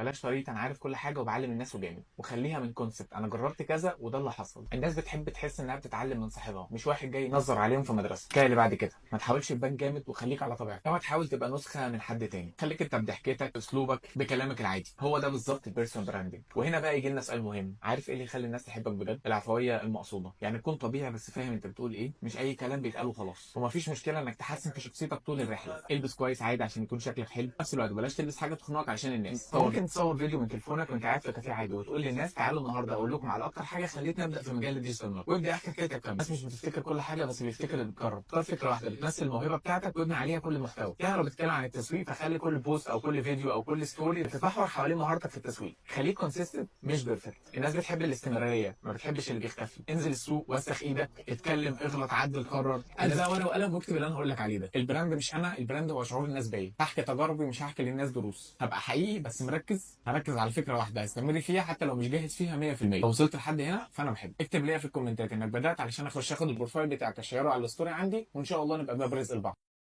بلاش طريقه انا عارف كل حاجة وبعلم الناس وجامد، وخليها من concept انا جربت كذا وده اللي حصل. الناس بتحب تحس انها بتتعلم من صاحبها، مش واحد جاي ينظر عليهم في مدرسه. الحكاية اللي بعد كده، ما تحاولش تبان جامد وخليك على طبيعتك، اوعى تحاول تبقى نسخه من حد تاني، خليك انت بضحكتك، اسلوبك، بكلامك العادي. هو ده بالظبط ال personal branding. وهنا بقى يجي لنا سؤال مهم، عارف ايه اللي يخلي الناس تحبك بجد؟ العفوية المقصوده، يعني تكون طبيعي بس فاهم انت بتقول ايه، مش اي كلام بيتقال وخلاص. ومفيش مشكلة انك تحسن في شخصيتك طول الرحله، البس كويس عادي عشان يكون شكلك حلو، في نفس الوقت بلاش تلبس حاجة تخنقك عشان الناس. ممكن تصور فيديو من تليفونك وانت قاعد في كافيه عادي وتقول للناس تعالوا النهارده اقول لكم على اكتر حاجة خلتني ابدا في مجال ال digital marketing، وابدا احكي حكايتك كامله. الناس مش بتفتكر كل حاجة بس بيفتكر اللي بيتكرر. اختار فكرة واحدة بتمثل الموهبة بتاعتك وابني عليها كل المحتوى. يعني لو بتتكلم عن التسويق فخلي كل post او كل فيديو او كل story تتمحور حوالين مهارتك في التسويق. خليك consistent مش perfect. الناس بتحب الاستمرارية، ما بتحبش اللي بيختفي. انزل السوق، وسخ ايدك، اتكلم، اغلط، عدل، كرر. هات بقى ورقة وقلم واكتب اللي انا هقول لك عليه ده. ال brand مش انا، ال brand هو شعور الناس بيا. هحكي تجاربي مش هحكي للناس دروس. هبقى حقيقي بس مركز، هركز على فكرة واحدة هستمر فيها حتى لو مش جاهز فيها 100%. لو وصلت لحد هنا فانا بحب. اكتب لي في الكومنتات انك بدات علشان اخش اخد ال profile بتاعك اشيره على ال story عندي، وان شاء الله نبقى باب رزق لبعض.